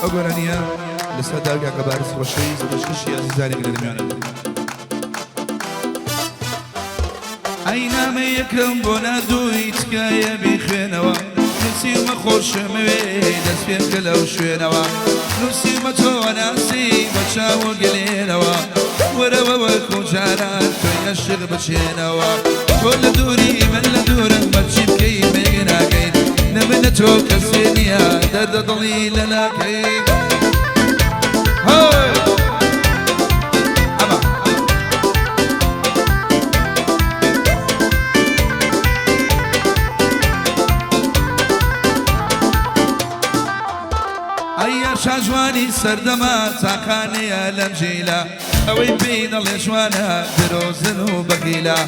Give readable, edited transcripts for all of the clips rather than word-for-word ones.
ئەو گۆرانییە لەسەر داوی کاکە بارز خۆشەویست پێشکەشی ئازیزانی گەلەرمیانە دەکەم. ئەی نامەیەکم بۆ ناردووی تکایە بیخوێنەوە نووسیومە خۆشمەوێ دەست پێ بکە لەو شوێنەوە نووسیومە تۆ ناسی بە چاو و گلێنەوە وەرەوە وەکو جاران تۆی ئەشق بچێنەوە تۆ لە دووری من لە دوورم بەچی بکەی بێگە ناگەین نە من نە تۆ کەسێ نییە دەردە دڵی لە لاکەی هەی ئەمە ئەی شاجوانی سەردەمە تاقانەیە لەم جیلە ئەوەی پێی دەڵێ جوانە درۆزن و بەغیلە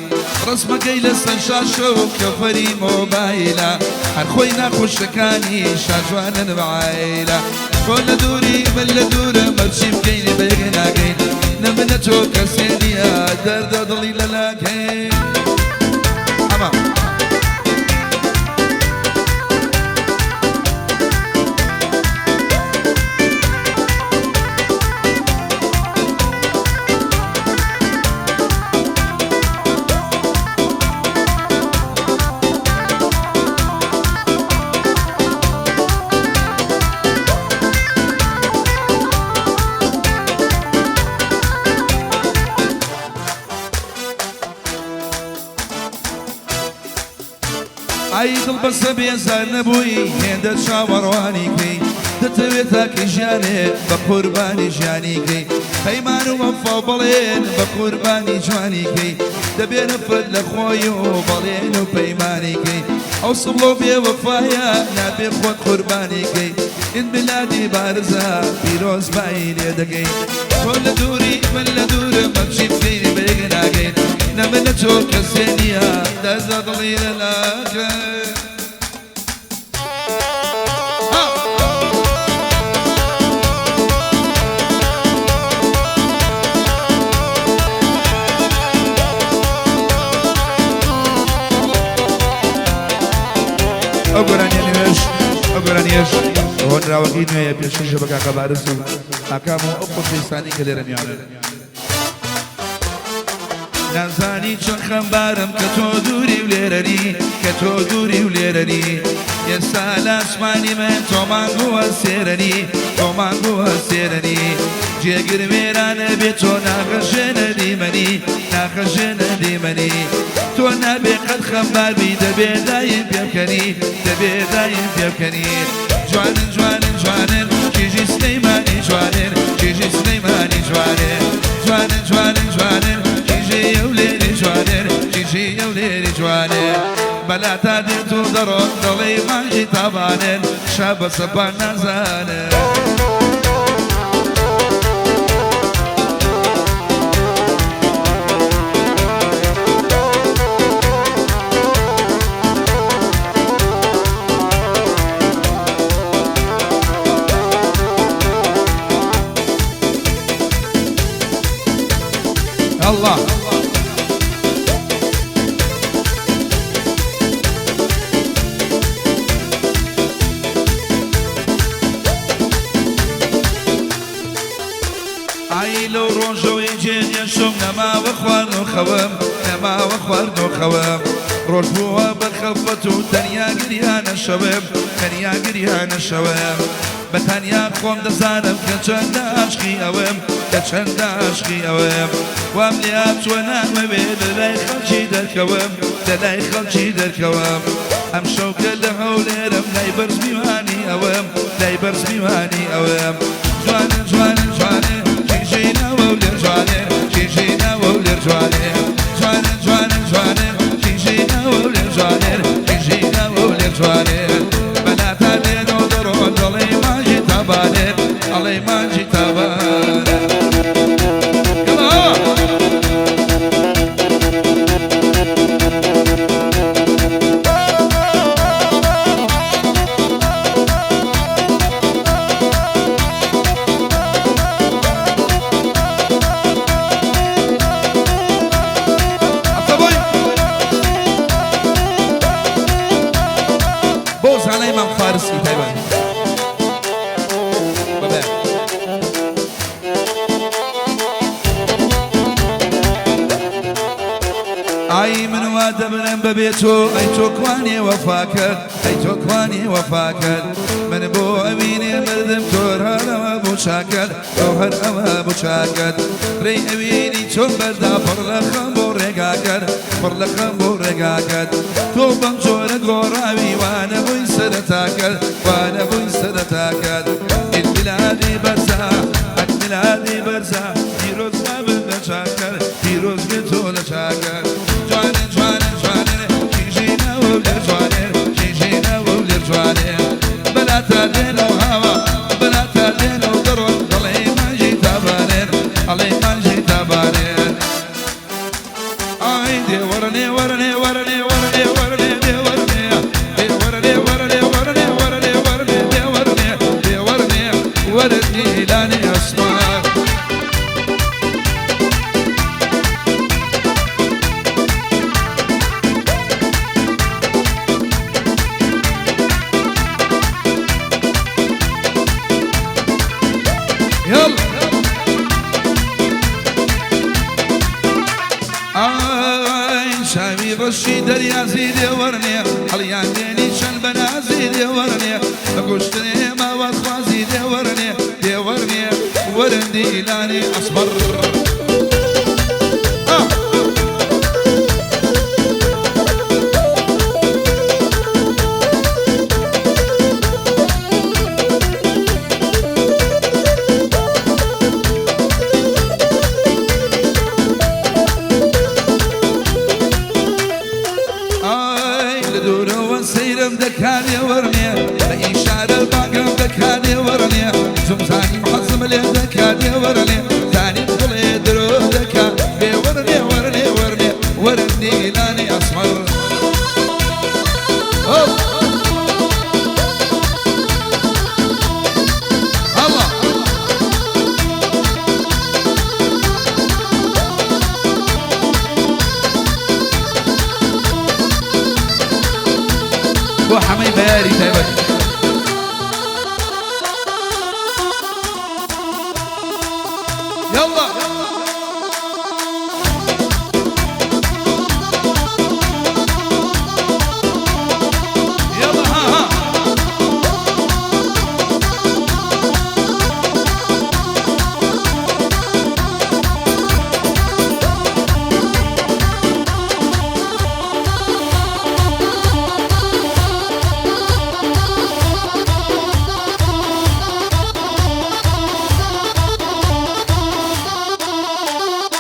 ڕەسمەکەی لەسەر شاشە و کەفەری مۆبایلە هەر خۆی ناخۆشەکانی شاجوانن بە عایلە تۆ لە دووری من لە دوورم هەرچی بکەین بەیەک ناگەین نە من نە تۆ کەسێ نییە دەردە دڵی لە لاکەی ئەمە. ئای دڵ بەسە بێزار نەبووی هێندە چاوەڕوانی کەی دەتەوێت تاکە ژیانێ بە قوربانی ژیانی کەی پەیمان و وەفا و بەڵێن بە قوربانی جوانی کەی دەبێ نەفرەت لە خۆی و بەڵێن و پەیمانی کەی ئەو سڵۆ بێ وەفایە نابێ خۆت قوربانی کەی ئین بلادی بارزە پیرۆزبایی لێ دەکەی تۆ لە دووری من لە دوورم بەچی بکەین بەیەک ناگەین نە من نە تۆ کەسێ نییە دەردە دڵی لە لاکەی. ئەو گۆرانیە نوێش ئەو گۆرانیەش هۆنراوەکەی نوێیە پێشکەشە بە کاکە بارز و ئاکام و ئەو خۆشەویستانەی کە لێرە میانن. نازانی چۆن خەمبارم کە تۆ دووری و لێرەنی کە تۆ دووری و لێرەنی ئێستا لە ئاسمانی من تۆ مانگ و ئەستێرەنی تۆ مانگ و ئەستێرەنی جێگر وێرانە بێ تۆ ناخەژێنە دیمەنی ناخەژێنە دیمەنی تۆ نابێ قەت خەمبار بی دەبێ دایم پێ بکەنی دەبێ دایم پێ بکەنی جوانن جوانن جوانن کیژی سلەیمانی جوانن کیژی سلەیمانی جوانن جوانن جوانن جوانن کیژی هەولێری جوانن کیژی هەولێری جوانن بەلا تا دێت و دەڕۆن دەڵێی مانگی تابانن شا بە سەپان نازانن. الله. ئای لەو ڕۆژەوەی جێنێشم نەماوە خواردن و خەوم نەماوە خواردن و خەوم ڕۆژ بووە بە خەفەت و تەنیا گریانە شەوم تەنیا گریانە شەوم بە تەنیا خۆم دەزانم کە چەندە عاشقی ئەوم کە چەندە عاشقی ئەوم وام لێ هاتووە نامەوێ لە لای خەڵکی دەرکەوم لە لای خەڵکی دەرکەوم ئەمشەو کە لە هەولێرم لای بەرز میوانی ئەوم لای بەرز میوانی ئەوم جوانن جوانن جوانن کیژی ناوەولێر جوانن کیژی ناوەولێر جوانن جوانن جوانن جوانن کیژی ناوەولێر جوانن کیژی ناوەولێر جوانن بەلاتا دێن و دەڕۆن دەڵێی مانگی تابانن ئەڵێی مانگی تابانن. Come on! ئەتە بۆی بۆ زانای مام فارسی تایبەت بە. دەمرم بەبێ تۆ، ئەی تۆ کوانێ وەفاکەت، ئەی تۆ کوانێ وەفاکەت. من بۆ ئەوینێ مردم، تۆ هەر ئەوە بۆ چاکەت، تۆ هەر ئەوە بۆ چاکەت. ڕێی ئەوینی چۆن بەردا، پڕ لە خەم بۆ ڕێگاکەت، پڕ لە خەم بۆ ڕێگاکەت. تۆ بەم جۆرە گۆڕاوی، وانە بووی سەرەتاکەت، وانە بووی سەرەتاکەت. عید میلادی بەرزا، عید میلادی بەرزا، پیرۆز بابن لە چاکەت، پیرۆز بێ تۆ لە چاکەت. جوانێ جوانێ جوانێ، کیژی ناوە و لێر جوانێ، کیژی ناوە و لێر جوانێ. بەلاتا دێنەوە هاوا، بەلاتا دێنەوە دەڕۆن، دەڵێ مانگی تابانێن، ئەڵێ مانگی تابانێن. ئای دێ وەرنێ وەرنێ وەرنێ وەرنێ وەرنێ دێ وەرنێ، دێ وەرنێ وەرنێ وەرنێ وەرنێ وەرنێ دێ وەرنێ، دێ وەرنێ وەرن دیلانی ئەسمان. يلا ئای چاوی ڕەشی دەریازی لێوەرنێ، هەڵیان دێنی چەند بەنازی لێوەرنێ، بە کوشتنێ ماوەخوازی لێوەرنێ، لێوەرنێ وەرن دیلانی ئەسمەر. آه. ئای لە دوورەوە سەیرم دەکا لێوەرنێ، بە ئیشارە بانگم دەکا لێوەرنێ، زومزانیم حەزم لێ دەکا لێوەرنێ، زانیم دڵێ درۆ دەکا لێوەرنێ، وەرنێ وەرنێ وەرن دیلانی ئەسمەر. ئەو الله بۆ حەمەی بەیاری تایبەت. يلا يلا ها ها.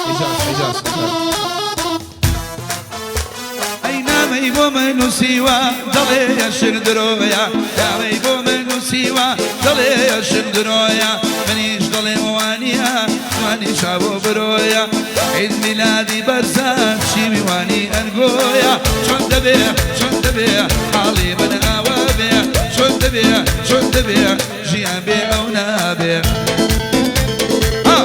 حجاز حجاز حجاز. ئەی نامەی بۆ من نووسیوە دەڵێ یەشن درۆیە، نامەی بۆ من نووسیوە دەڵێ یەشن درۆیە، منیش دەڵێم وانییە، جوانی چاوۆ برۆیە. عید میلادی بەرزە، چی میوانی ئەنگۆیە. چۆن دەبێ چۆن دەبێ حاڵی من ئاوا بێ، چۆن دەبێ چۆن دەبێ ژیان بێ ئەو نابێ. ها.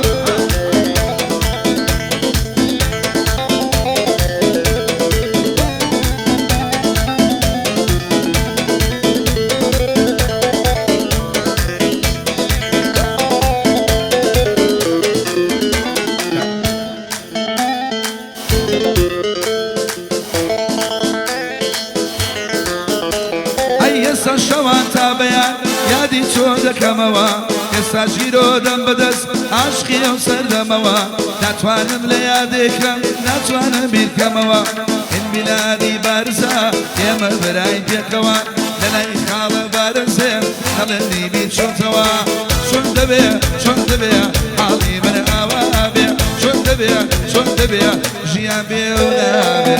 ئەی ئێستا شەوان تا بەیان یادی چۆن دەکەمەوە، ئێستا ژیرۆ دەم بەدەست عاشقی ئەو سەردەمەوە، ناتوانم لە یادێکم، ناتوانم بیرکەمەوە. عید میلادی بارزە، ئێمە براین پێکەوە، لەلای خاڵە بارزێ دەڵێن بیر چۆتەوە. چۆن دەبێ چۆن دەبێ حاڵی من ئاوا بێ، چۆن دەبێ چۆن دەبێ ژیان بێ و نابێ.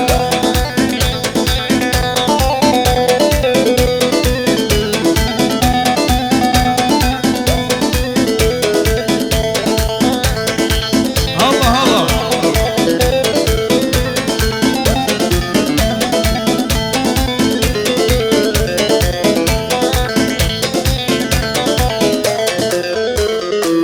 الله الله.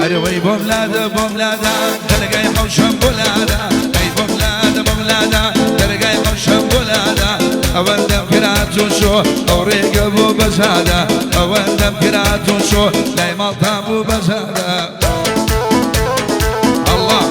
ئەرەوەی بۆم لادە بۆم لادا، دەرگای حەوشەم بۆ لادا، ئەی بۆم لادا بۆم لادا، دەرگای حەوشەم بۆ لادا. ئەوەندەم کراتون شۆ ئەو ڕێگە بۆ بەزادە، ئەوەندەم کراتون شۆ لای ماڵتان بوو بەزادە. الله.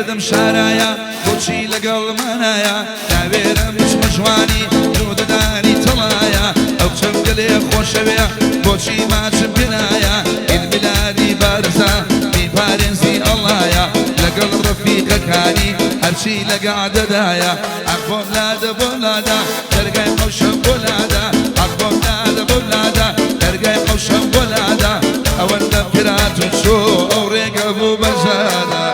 دەردم شارایە بۆچی لەگەڵمانایە ناوێرم بچمە ژوانی دوو ددانی تەڵایە ئەو کچەم گەلێ خۆشەوێ بۆچی ماچم پێنایە عید میلادی بارزا بیپارێزی ئەڵڵایە لەگەڵ ڕەفیقەکانی هەرچی لەگا دەدایە ئەخ بۆم لادە بۆم لادا دەرگای حەوشەم بۆ لادا ئەخ بۆم لادە بۆم لادا دەرگای حەوشەم بۆ لادا ئەوەندەم کرات و چۆ ئەو ڕێگە بوو بە ژادە.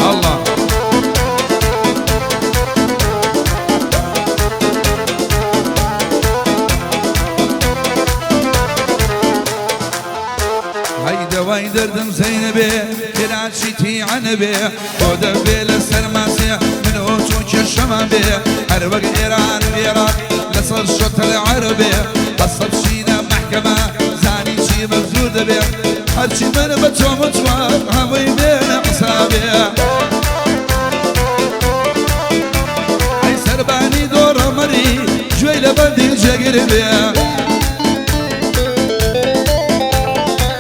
ئەڵڵا. هەی دەوای دەردم زەینەبێ خێراچیتی عەنەبێ بۆ دەبێ لە سەرماسێ من و تۆ کێشەمان بێ هەر وەک ئێران و ئێراق لەسەر شەتەل عەرەبێ بەسە بچینە مەحکەمە زانی چی مەبزور دەبێ هەرچی من بە تۆ متوە هەمووی بێنە حسابێ ئەی سەربانی دۆڕەمەری گوێی لە بەندی جێگر بێ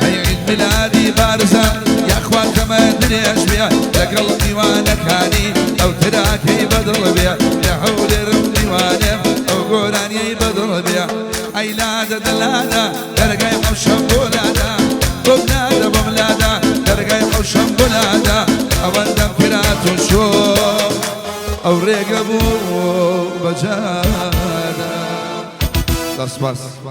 ئەی عید میلادی بارزان یاخوا تەمەن درێژ بێ لەگەڵ میوانەکانی ئەو تراکەی بەدڵ بێ لە هەولێرم میوانێم ئەو گۆرانیەی بەدڵ بێ ئەی لادە دەلادە دەرگای حەوشەم بۆ لادا بۆم لادە بۆم لادا دەرگای حەوشەم بۆ لادا ئەوەندەم کرا تۆ چۆ ئەو ڕێگە بوو بەجادە. سپاس.